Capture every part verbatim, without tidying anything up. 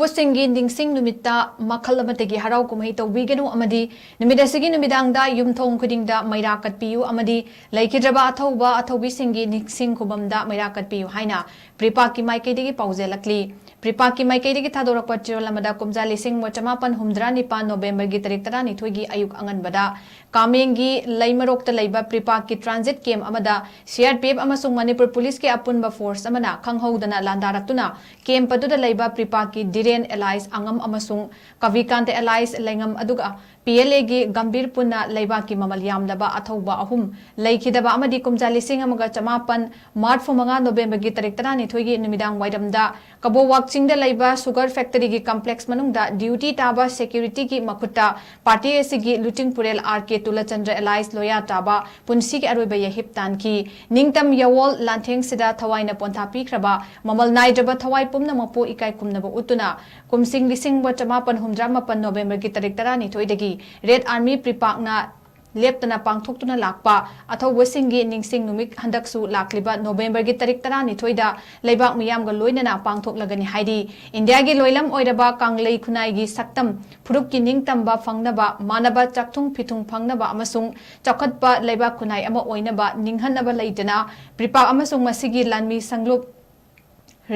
ꯁꯤꯡꯒꯤ ꯅꯤꯡꯁꯤꯡ ꯅꯨꯃꯤꯠꯇ ꯃꯈꯜ ꯑꯃꯠꯇꯒꯤ ꯍꯔꯥꯎ ꯀꯨꯝꯍꯩ ꯇꯧꯕꯤꯒꯅꯨ ꯑꯃꯗꯤ ꯅꯨꯃꯤꯠ ꯑꯁꯤꯒꯤ ꯅꯨꯃꯤꯗꯥꯡꯗ ꯌꯨꯝꯊꯣꯡ ꯈꯨꯗꯤꯡꯗ ꯃꯩꯔꯥ ꯀꯠꯄꯤꯌꯨ ꯑꯃꯗꯤ ꯂꯩꯈꯤꯗ꯭ꯔꯕ ꯑꯊꯧꯕ ꯑꯊꯧꯕꯤꯁꯤꯡꯒꯤ ꯅꯤꯡꯁꯤꯡ ꯈꯨꯕꯝꯗ ꯃꯩꯔꯥ ꯀꯠꯄꯤꯌꯨ ꯍꯥꯏꯅ ꯄ꯭ꯔꯤꯄꯥꯛꯀꯤ ꯃꯥꯏꯀꯩꯗꯒꯤ ꯄꯥꯎꯖꯦꯜꯂꯛꯂꯤ꯫ ꯄ꯭ꯔꯤꯄꯥꯛꯀꯤ ꯃꯥꯏꯀꯩꯗꯒꯤ ꯊꯥꯗꯣꯔꯛꯄ ꯆꯦꯔꯣꯜ ꯑꯃꯗ ꯀꯨꯝꯖꯥ ꯂꯤꯁꯤꯡ ꯑꯃ ꯆꯃꯥꯄꯟ ꯍꯨꯝꯗ꯭ꯔꯥ ꯅꯤꯄꯥꯟ ꯅꯣꯕꯦꯝꯕꯔꯒꯤ ꯇꯥꯔꯤꯛ ꯇꯔꯥꯅꯤꯊꯣꯏꯒꯤ ꯑꯌꯨꯛ ꯑꯉꯟꯕꯗ ꯀꯥꯃꯦꯡꯒꯤ ꯂꯩꯃꯔꯣꯛꯇ ꯂꯩꯕ ꯄ꯭ꯔꯤꯄꯥꯛꯀꯤ ꯇ꯭ꯔꯥꯟꯖꯤꯠ ꯀꯦꯝꯞ ꯑꯃꯗ ꯁꯤ ꯑꯥꯔ ꯄꯤ ꯑꯦꯐ ꯑꯃꯁꯨꯡ ꯃꯅꯤꯄꯨꯔ ꯄꯨꯂꯤꯁꯀꯤ ꯑꯄꯨꯟꯕ ꯐꯣꯔꯁ ꯑꯃꯅ ꯈꯪꯍꯧꯗꯅ ꯂꯥꯟꯗꯥꯔꯛꯇꯨꯅ ꯀꯦꯝꯞ ꯑꯗꯨꯗ ꯂꯩꯕ ꯄ꯭ꯔꯤꯄꯥꯛꯀꯤ ꯙꯤꯔꯦꯟ ꯑꯦꯂꯥꯏꯁ ꯑꯉꯝ ꯑꯃꯁꯨꯡ ꯀꯕꯤꯀꯥꯟꯇ ꯑꯦꯂꯥꯏꯁ ꯂꯩꯉꯝ ꯑꯗꯨꯒ ꯄꯤ ꯑꯦꯜ ꯑꯦꯒꯤ ꯒꯝꯚꯤꯔ ꯄꯨꯟꯅ ꯂꯩꯕꯥꯛꯀꯤ ꯃꯃꯜ ꯌꯥꯝꯂꯕ ꯑꯊꯧꯕ ꯑꯍꯨꯝ ꯂꯩꯈꯤꯗꯕ ꯑꯃꯗꯤ ꯀꯨꯝꯖꯥ ꯂꯤꯁꯤꯡ ꯑꯃꯒ ꯆꯃꯥꯄꯟ ꯃꯥꯔꯆ ꯃꯉꯥ ꯅꯣꯕꯦꯝꯕꯔꯒꯤ ꯇꯥꯔꯤꯛ ꯇꯔꯥꯅꯤꯊꯣꯏꯒꯤ ꯅꯨꯃꯤꯗꯥꯡ ꯋꯥꯏꯔꯝꯗ ꯀꯕꯣꯋꯥꯛ ꯆꯤꯡꯗ ꯂꯩꯕ ꯁꯨꯒꯔ ꯐꯦꯛꯇꯔꯤꯒꯤ ꯀꯝꯄ꯭ꯂꯦꯛꯁ ꯃꯅꯨꯡꯗ ꯗ꯭ꯌꯨꯇꯤ ꯇꯥꯕ ꯁꯦꯀ꯭ꯌꯨꯔꯤꯇꯤꯒꯤ ꯃꯈꯨꯠꯇ ꯄꯥꯔꯇꯤ ꯑꯁꯤꯒꯤ ꯂꯨꯆꯤꯡ ꯄꯨꯔꯦꯜ ꯑꯥꯔ ꯀꯦ ꯇꯨꯂꯆꯟꯗ꯭ꯔ ꯑꯦꯂꯥꯏꯁ ꯂꯣꯌꯥ ꯇꯥꯕ ꯄꯨꯟꯁꯤꯒꯤ ꯑꯔꯣꯏꯕ ꯌꯥꯍꯤꯞ ꯇꯥꯟꯈꯤ꯫ ꯅꯤꯡꯇꯝ ꯌꯥꯋꯣꯜ ꯂꯥꯟꯊꯦꯡꯁꯤꯗ ꯊꯋꯥꯏꯅ ꯄꯣꯟꯊꯥ ꯄꯤꯈ꯭ꯔꯕ ꯃꯃꯜ ꯅꯥꯏꯗ꯭ꯔꯕ ꯊꯋꯥꯏ ꯄꯨꯝꯅꯃꯛꯄꯨ ꯏꯀꯥꯏ ꯈꯨꯝꯅꯕ ꯎꯠꯇꯨꯅ ꯀꯨꯝꯁꯤꯡ ꯂꯤꯁꯤꯡ ꯑꯃ ꯆꯃꯥꯄꯟ ꯍꯨꯝꯗ꯭ꯔꯥ ꯃꯥꯄꯟ ꯅꯣꯕꯦꯝꯕꯔꯒꯤ ꯇꯥꯔꯤꯛ ꯇꯔꯥꯅꯤꯊꯣꯏꯗꯒꯤ ꯔꯦꯗ ꯑꯥꯔꯃꯤ ꯄ꯭ꯔꯤꯄꯥꯛꯅ ꯂꯦꯞꯇꯅ ꯄꯥꯡꯊꯣꯛꯇꯨꯅ ꯂꯥꯛꯄ ꯑꯊꯧꯕꯁꯤꯡꯒꯤ ꯅꯤꯡꯁꯤꯡ ꯅꯨꯃꯤꯠ ꯍꯟꯗꯛꯁꯨ ꯂꯥꯛꯂꯤꯕ ꯅꯣꯕꯦꯝꯕꯔꯒꯤ ꯇꯥꯔꯤꯛ ꯇꯔꯥꯅꯤꯊꯣꯏꯗ ꯂꯩꯕꯥꯛ ꯃꯤꯌꯥꯝꯒ ꯂꯣꯏꯅꯅ ꯄꯥꯡꯊꯣꯛꯂꯒꯅꯤ ꯍꯥꯏꯔꯤ꯫ ꯏꯟꯗꯤꯌꯥꯒꯤ ꯂꯣꯏꯂꯝ ꯑꯣꯏꯔꯕ ꯀꯪꯂꯩ ꯈꯨꯟꯅꯥꯏꯒꯤ ꯁꯛꯇꯝ ꯐꯨꯔꯨꯞꯀꯤ ꯅꯤꯡꯇꯝꯕ ꯐꯪꯅꯕ, ꯃꯥꯟꯅꯕ ꯆꯥꯛꯊꯨꯡ ꯐꯤꯊꯨꯡ ꯐꯪꯅꯕ ꯑꯃꯁꯨꯡ ꯆꯥꯎꯈꯠꯄ ꯂꯩꯕꯥꯛ ꯈꯨꯟꯅꯥꯏ ꯑꯃ ꯑꯣꯏꯅꯕ ꯅꯤꯡꯍꯟꯅꯕ ꯂꯩꯇꯅ ꯄ꯭ꯔꯤꯄꯥꯛ ꯑꯃꯁꯨꯡ ꯃꯁꯤꯒꯤ ꯂꯥꯟꯃꯤ ꯁꯪꯂꯨꯞ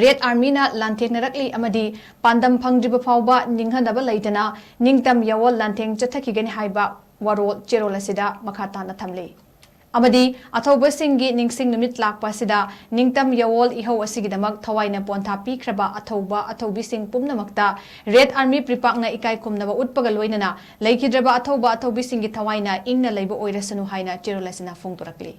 ꯔꯦꯗ ꯑꯥꯔꯃꯤꯅ ꯂꯥꯟꯊꯦꯡꯅꯔꯛꯂꯤ ꯑꯃꯗꯤ ꯄꯥꯟꯗꯝ ꯐꯪꯗ꯭ꯔꯤꯕ ꯐꯥꯎꯕ ꯅꯤꯡꯍꯟꯅꯕ ꯂꯩꯇꯅ ꯅꯤꯡꯇꯝ ꯌꯥꯋꯣꯜ ꯂꯥꯟꯊꯦꯡ ꯆꯠꯊꯈꯤꯒꯅꯤ ꯍꯥꯏꯕ ꯋꯥꯔꯣꯜ ꯆꯦꯔꯣꯜ ꯑꯁꯤꯗ ꯃꯈꯥ ꯇꯥꯅ ꯊꯝꯂꯤ꯫ ꯑꯃꯗꯤ ꯑꯊꯧꯕꯁꯤꯡꯒꯤ ꯅꯤꯡꯁꯤꯡ ꯅꯨꯃꯤꯠ ꯂꯥꯛꯄ ꯑꯁꯤꯗ ꯅꯤꯡꯇꯝ ꯌꯥꯋꯣꯜ ꯏꯍꯧ ꯑꯁꯤꯒꯤꯗꯃꯛ ꯊꯋꯥꯏꯅ ꯄꯣꯟꯊꯥ ꯄꯤꯈ꯭ꯔꯕ ꯑꯊꯧꯕ ꯑꯊꯧꯕꯤꯁꯤꯡ ꯄꯨꯝꯅꯃꯛꯇ ꯔꯦꯗ ꯑꯥꯔꯃꯤ ꯄ꯭ꯔꯤꯄꯥꯛꯅ ꯏꯀꯥꯏ ꯈꯨꯝꯅꯕ ꯎꯠꯄꯒ ꯂꯣꯏꯅꯅ ꯂꯩꯈꯤꯗ꯭ꯔꯕ ꯑꯊꯧꯕ ꯑꯊꯧꯕꯤꯁꯤꯡꯒꯤ ꯊꯋꯥꯏꯅ ꯏꯪꯅ ꯂꯩꯕ ꯑꯣꯏꯔꯁꯅꯨ ꯍꯥꯏꯅ ꯆꯦꯔꯣꯜ ꯑꯁꯤꯅ ꯐꯣꯡꯗꯣꯔꯛꯂꯤ꯫